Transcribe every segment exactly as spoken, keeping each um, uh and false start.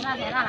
Tinggi.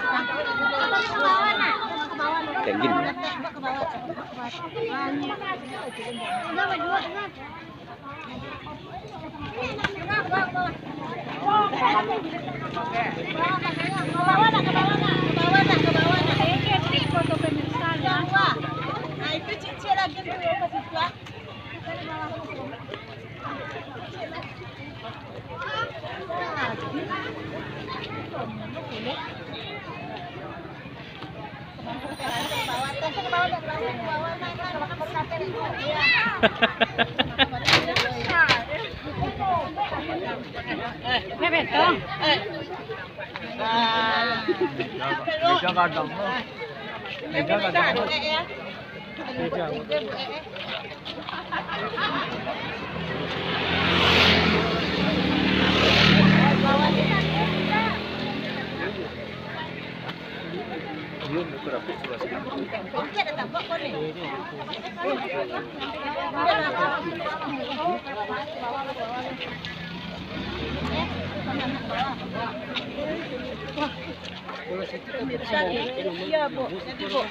Iya, Bu. Jadi, Bu.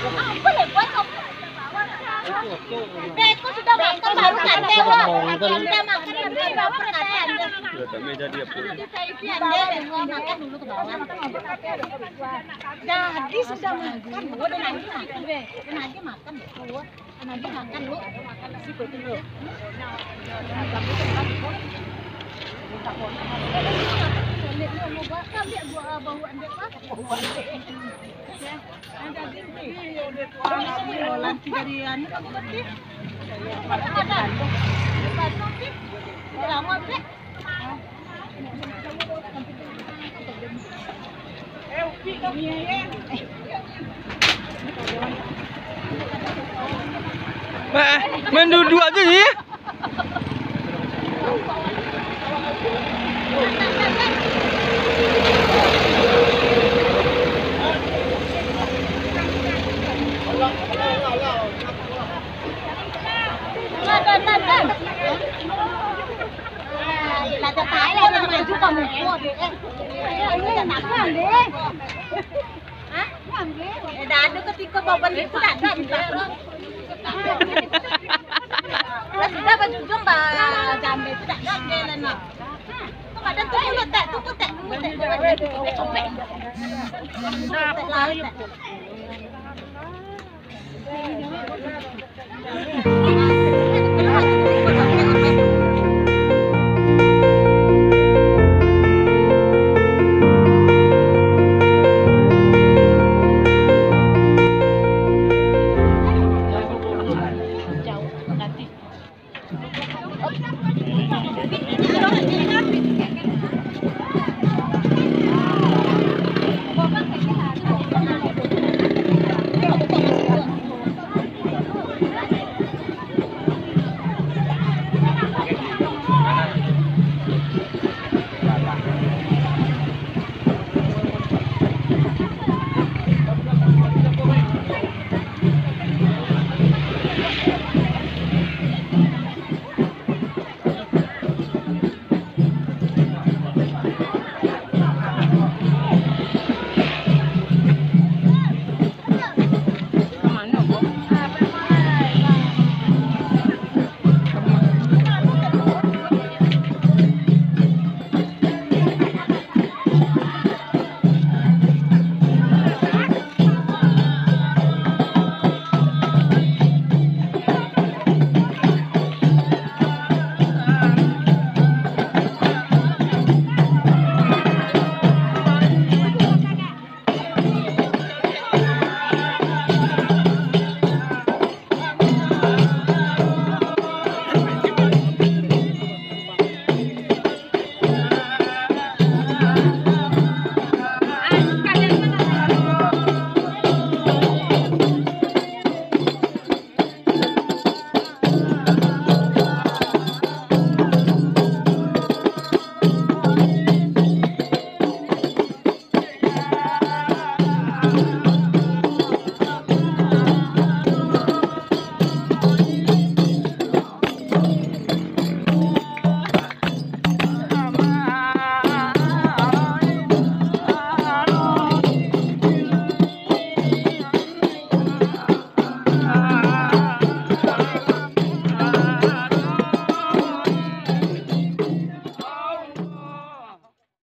Apa lepas apa? Beko sudah makan baru kata, Bu. Sudah makan, tapi baru kata. Sudah tak meja dia, Bu. Jadi sudah makan, Bu. Dan lagi makan, Bu. Kan lagi makan, Bu. Kan lagi makan, Bu. Situ dulu. Nanti dari anu, nanti. Lama, Bu. Bah, main duduk aja ni. Dah ado katiko baban itu dah ado. Lah sudah bajujung ba jambe itu dah ado lah nak. Tu badan tu mulut tak, tu tak, mulut tak, badan tu tak, copek.